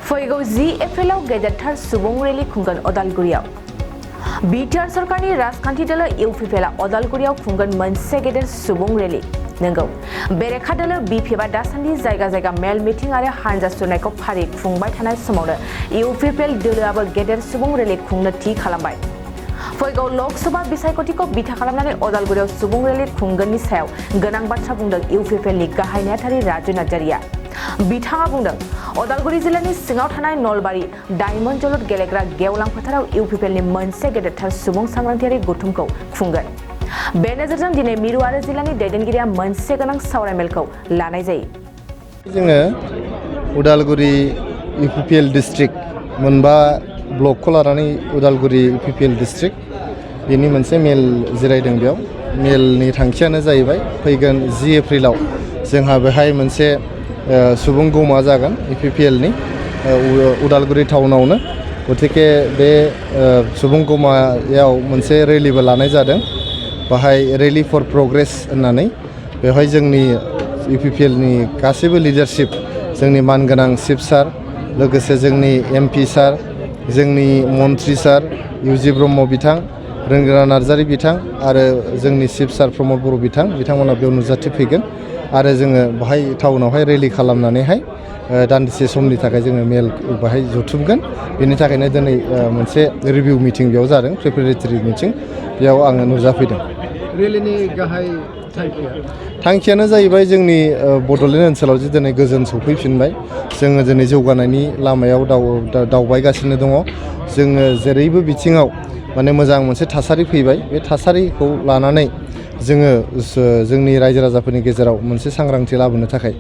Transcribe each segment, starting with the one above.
फैगौ 10 एप्रिलाव गेदेरथार सुबुं रेली खुंगोन अदालगुरियाव। बिटिआर सरकारनि राजखान्थि दोलो इउपिपिएलआ अदालगुरियाव खुंगोन मोनसे गेदेर सुबुं रेली। नंगौ, बेरेखा दोलो बिपिएफआ दासान्दि जायगा जायगा मेल मिटिं आरो हानजा सुरनायखौ फारि खुंबाय थानाय समावनो इउपिपिएल दोलोआबो गेदेर सुबुं रेली खुंनो थि खालामबाय। फैगौ लोकसभा बिसायख'थिखौ बिथा खालामनानै अदालगुरियाव सुबुं रेली खुंगोननि सायाव गोनां बाथ्रा बुंदों इउपिपिएलनि गाहाय नेहाथारि राजु नार्जारिया। बिथाङा बुंदों, अदालगुरि जिल्लानि सिङाव थानाय नलबारि डायमन्ड जोलुर गेलेग्रा गेवलां फोथाराव इउपिपिएलनि मोनसे गेदेरथार सुबुं सांग्रांथियारि गौथुमखौ खुंगोन। बे नोजोरजों दिनै मिरु आरो जिल्लानि दैदेनगिरिया मोनसे गोनां सावरायमेलखौ लानाय जायो। जोङो उदालगुरि इउपिपिएल डिस्ट्रिक्ट मोनबा ब्लकखौ लानानै उदालगुरि इउपिपिएल डिस्ट्रिक्ट बेनि मोनसे मेल जिरायदों। बेयाव मेलनि थांखियानो जाहैबाय फैगोन 10 एप्रिलाव जोंहा बेहाय मोनसे सुबुं गौमा जागोन इउपिपिएलनि उदालगुरि टाउनावनो। गतिके बे सुबुं गौमायाव मोनसे रेलिबो लानाय जादों। बाहाय रेली फर प्रग्रेस होननानै बेवहाय जोंनि इउपिपिएलनि गासैबो लिडारशिप, जोंनि मानगोनां चिफ सार, लोगोसे जोंनि एमपि सार, जोंनि मन्त्रि सार इउजि ब्रह्म बिथां, रोंगोरा नार्जारि बिथां आरो जोंनि चिफ सार प्रमद बर' बिथांमोना बेयाव नुजाथिफैगोन आरो जोङो बाहाय टाउनावहाय रेली खालामनानैहाय दान्दिसे समनि थाखाय जोङो मेल बाहाय जथुमगोन। बेनि थाखायनो दिनै मोनसे रिभिउ मिटिं बेयाव जादों, प्रिपेरेटरि मिटिं, बेयाव आङो नुजाफैदों। रेलीनि गाहाय थांखियानो जाहैबाय जोंनि बड'लेण्ड ओनसोलाव जे दिनै गोजोन सफैफिनबाय। जोङो दिनै जौगानायनि लामायाव दावबायगासिनो दङ। जोङो जेरैबो बिथिङाव माने मोजां मोनसे थासारि फैबाय। बे थासारिखौ लानानै जोङो जोंनि रायजो राजाफोरनि गेजेराव मोनसे सांग्रांथि लाबोनो थाखाय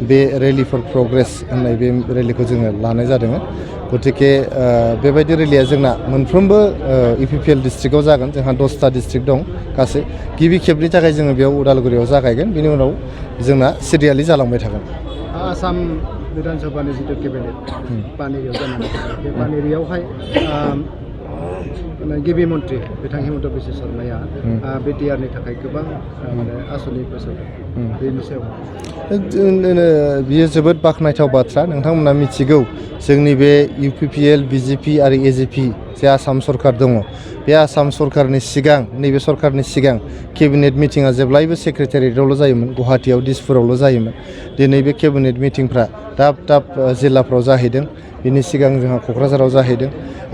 बे रेली फर प्रग्रेस होननाय बे रेलीखौ जोङो लानाय जादों। गतिके बेबायदि रेलिया जोंना मोनफ्रोमबो इउपिपिएल डिस्ट्रिक्टआव जागोन। जोंहा 10टा डिस्ट्रिक्ट दं गासै। गिबि खेबनि थाखाय जोङो बेयाव उदालगुरियाव जागायगोन। बेनि उनाव जोंना सिरियालि जालांबाय थागोन। आसाम विधान सभानि जिथु केबिनेट पानेरियाव जानानै बे पानेरियावहाय गिबि मन्त्रि बिथां हिमन्त बिश्व शर्माया बिटिआरनि थाखाय गोबां आसनि फोसावदों। बेनि सायाव बियो जोबोद बाख्नायथाव बाथ्रा। नोंथांमोना मिथिगौ जोंनि बे इउपिपिएल, बिजेपि आरो एजेपि जे आसाम सरकार दङ, बे आसाम सरकारनि सिगां, नैबे सरकारनि सिगां केबिनेट मिटिङा जेब्लायबो सेक्रेटारियेटआवल' जायोमोन, गुवाहाटियाव दिसपुरावल' जायोमोन। दिनै बे केबिनेट मिटिंफ्रा दाब दाब जिल्लाफ्राव जाहैदों। बिनि सिगां जोंहा क'क्राझाराव जाहैदों,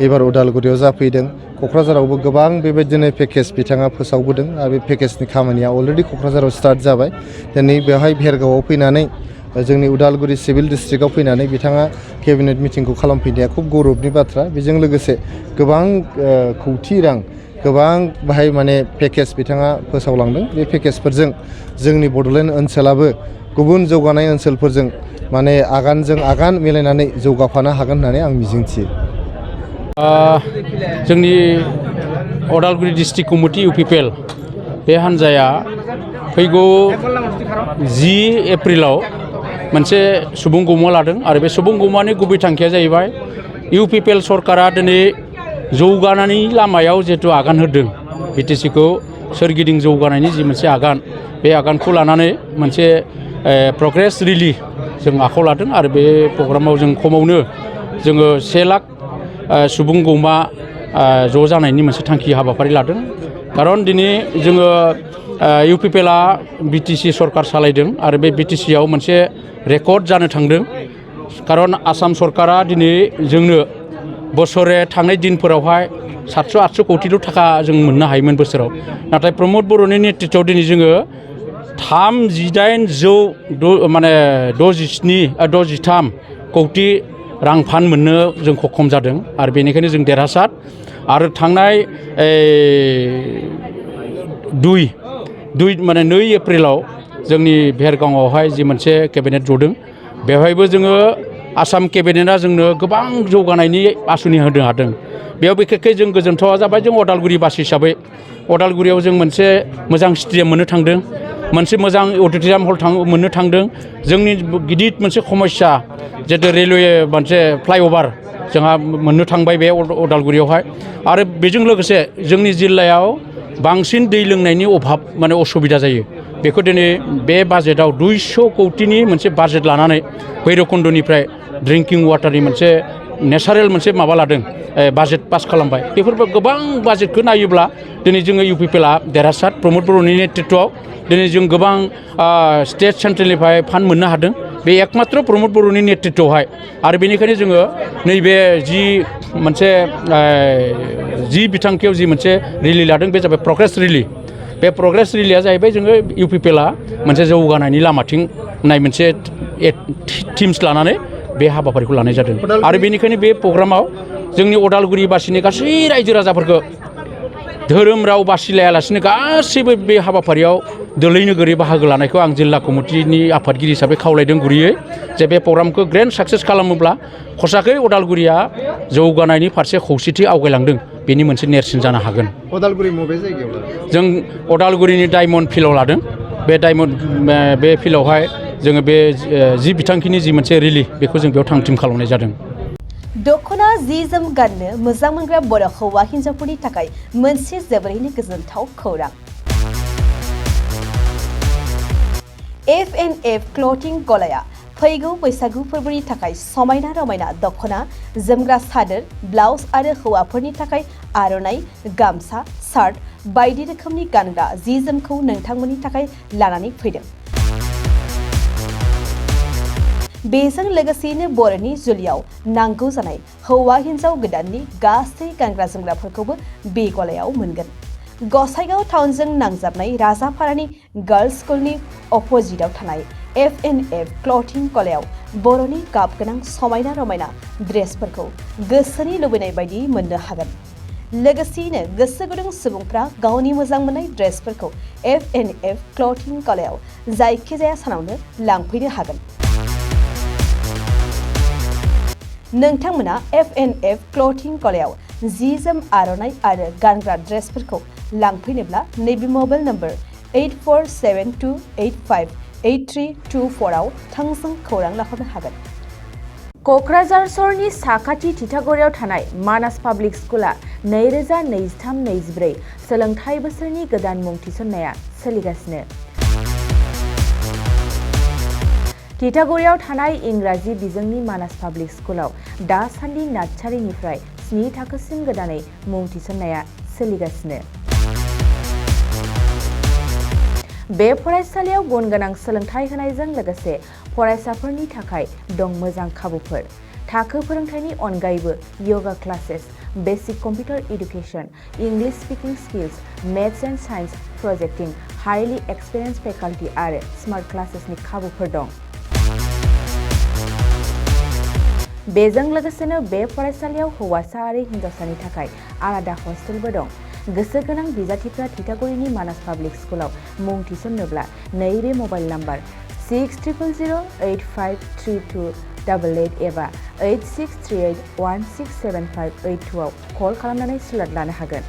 एबार उदालगुरियाव जाफैदों। क'क्राझारावबो गोबां बेबायदिनो पेकेज बिथाङा फोसावबोदों आरो बे पेकेजनि खामानिया अलरेडि क'क्राझाराव स्टार्ट जाबाय। दिनै बेवहाय भेरगावआव फैनानै जोंनि उदालगुरि सिभिल डिस्ट्रिक्टआव फैनानै बिथाङा केबिनेट मिटिंखौ खालामफैनाया खुब गौरबनि बाथ्रा। बेजों लोगोसे गोबां खौथि रां, गोबां बाहाय माने पेकेज बिथाङा फोसावलांदों। बे पेकेजफोरजों जोंनि बड'लेण्ड ओनसोलाबो गुबुन जौगानाय ओनसोलफोरजों माने आगानजों आगान मिलायनानै जौगाफानो हागोन होननानै आं मिजिंथियो। जोंनि अदालगुरि डिस्ट्रिक्ट कमिटि इउपिपिएल बे हान्जाया फैगौ 10 एप्रिलाव मोनसे सुबुं गौमा लादों आरो बे सुबुं गौमानि गुबै थांखिया जाहैबाय इउपिपिएल सरकारा दिनै जौगानायनि लामायाव जिहेतु आगान होदों, बिटिसिखौ सोरगिदिं जौगानायनि जि मोनसे आगान, बे आगानखौ लानानै मोनसे प्रग्रेस रेली जों आखायाव लादों आरो बे प्रग्रामाव जों खमावनो जोङो 1 लाख सुबुं गौमा ज' जानायनि मोनसे थांखि हाबाफारि लादों। खारन दिनै जोङो इउपिपिएलआ बिटिसि सरकार सालायदों आरो बे बिटिसिआव मोनसे रेकर्ड जानो थांदों। खारन आसाम सरकारा दिनै जोंनो बोसोरे थांनाय दिनफोरावहाय 700-800 कौटिल' थाखा जों मोननो हायोमोन बोसोराव। नाथाय प्रमद बर'नि नेतृत्वआव दिनै जोङो 63 कौटि रां फान्ड मोननो जों खम जादों आरो बेनिखायनो जों देरहासार। आरो थांनाय 2 एप्रिलाव जोंनि भेरगावआवहाय जि मोनसे केबिनेट जदों, बेवहायबो जोङो आसाम केबिनेटआ जोंनो गोबां जौगानायनि आसनि होनो हादों। बेयाव बिखेखै जों गोजोनथावा जाबाय, जों अदालगुरि बासि हिसाबै अदालगुरियाव जों मोनसे मोजां स्टेडियाम मोननो थांदों, मोनसे मोजां अडिट'रियाम हल मोननो थांदों। जोंनि गिदिर मोनसे समस्या जिहेतु रेलवे मोनसे फ्लाइअभार जोंहा मोननो थांबाय बे अदालगुरियावहाय। आरो बेजों लोगोसे जोंनि जिल्लायाव बांसिन दै लोंनायनि अभाब माने असुबिदा जायो। बेखौ दिनै बे बाजेटआव 200 कौटिनि मोनसे बाजेट लानानै भैरबकुन्दनिफ्राय ड्रिंकिं वाटारनि मोनसे नेचारेल मोनसे माबा लादों बाजेट पास खालामबाय बेफोरबो गोबां बाजेटखौ नायोब्ला दिनै जोङो UPPLआ देरहासार प्रमद बर'नि नेतृत्वआव दिनै जों गोबां स्टेट सेन्ट्रेलनिफ्राय फान्ड मोननो हादों बे एकमात्र प्रमद बर'नि नेतृत्वआवहाय आरो बेनिखायनो जोङो नैबे जि मोनसे जि बिथांखियाव जि मोनसे रेलि लादों बे जाबाय प्रग्रेस रेलि बे प्रग्रेस रेलिया जाहैबाय जोङो UPPLआ मोनसे जौगानायनि लामाथिं होननाय मोनसे टिम्स लानानै बे हाबाफारिखौ लानाय जादों आरो बेनिखायनो बे प्रग्रामाव जोंनि उदालगुरिबासिनि गासै रायजो राजाफोरखौ धोरोम राव बासिलायालासिनो गासैबो बे हाबाफारियाव दोलै नोगोरै बाहागो लानायखौ आं जिल्ला कमिटिनि आफादगिरि हिसाबै खावलायदों गुरैयै जे बे प्रग्रामखौ ग्रेन्ड साक्सेस खालामोब्ला खसाखै उदालगुरिया जौगानायनि फारसे खौसेथि आवगायलांदों बेनि मोनसे नेरसोन जानो हागोन उदालगुरि बबे जायगायाव लादों जों उदालगुरिनि डायमन्ड फिल्डआव लादों बे डायमन्ड बे फिल्डआवहाय जोङो बे जि बिथांखिनि जि मोनसे रेलि बेखौ जों बेयाव थांथिम खालामनाय जादों दखना जि जोम गाननो मोजां मोनग्रा बर' हौवा हिन्जावफोरनि थाखाय मोनसे जोबोरैनो गोजोनथाव खौरां F&F क्लथिं गलाया फैगौ बैसागु फोरबोनि थाखाय समायना रमायना दखना जोमग्रा सादोर ब्लाउज आरो हौवाफोरनि थाखाय आर'नाइ गामसा शार्ट बायदि रोखोमनि गानग्रा जि जोमखौ नोंथांमोननि थाखाय लानानै फैदों बेजों लोगोसेनो बर'नि जुलियाव नांगौ जानाय हौवा हिन्जाव गोदाननि गासै गानग्रा जोमग्राफोरखौबो बे गलायाव मोनगोन गसाइगाव टाउनजों नांजाबनाय राजापारानि गार्लस स्कुलनि अपोजिटआव थानाय F&F क्लथिं गलायाव बर'नि गाब गोनां समायना रमायना ड्रेसफोरखौ गोसोनि लुबैनाय बायदि मोननो हागोन लोगोसेयैनो गोसो गुदुं सुबुंफ्रा गावनि मोजां मोननाय ड्रेसफोरखौ F&F क्लथिं गलायाव जायखिजाया सानावनो लांफैनो हागोन नोंथांमोना F&F क्लथिं गलायाव जि जोम आर'नाइ आरो गानग्रा ड्रेसफोरखौ लांफैनोब्ला नैबे मबाइल नम्बर 8472858324 आव थोंजों खौरां लाहरनो हागोन क'क्राझार सहरनि साखाथि थिथागुरियाव थानाय मानास पाब्लिक स्कुला 2023-24 सोलोंथाइ बोसोरनि गोदान मुं थिसननाया सोलिगासिनो थिथागुरियाव थानाय इंराजि बिजोंनि मानास पाब्लिक स्कुलाव दासान्दि नार्सारिनिफ्राय 7 थाखोसिम गोदानै मुं थिसननाया सोलिगासिनो बे फरायसालियाव गुन गोनां सोलोंथाइ होनायजों लोगोसे फरायसाफोरनि थाखाय दं मोजां खाबुफोर थाखो फोरोंथायनि अनगायैबो yoga classes basic computer education English speaking skills maths and science projecting highly experience faculty आरो स्मार्ट क्लासेसनि खाबुफोर दं बेजों लोगोसेनो बे फरायसालियाव हौवासा आरो हिन्जावसानि थाखाय आलादा हस्टेलबो दं गोसो गोनां बिजाथिफ्रा थिथागुरिनि मानास पाब्लिक स्कुलाव मुं थिसननोब्ला नैबे मबाइल नाम्बार 6000853288 एबा 8638167582 आव कल खालामनानै स्लट लानो हागोन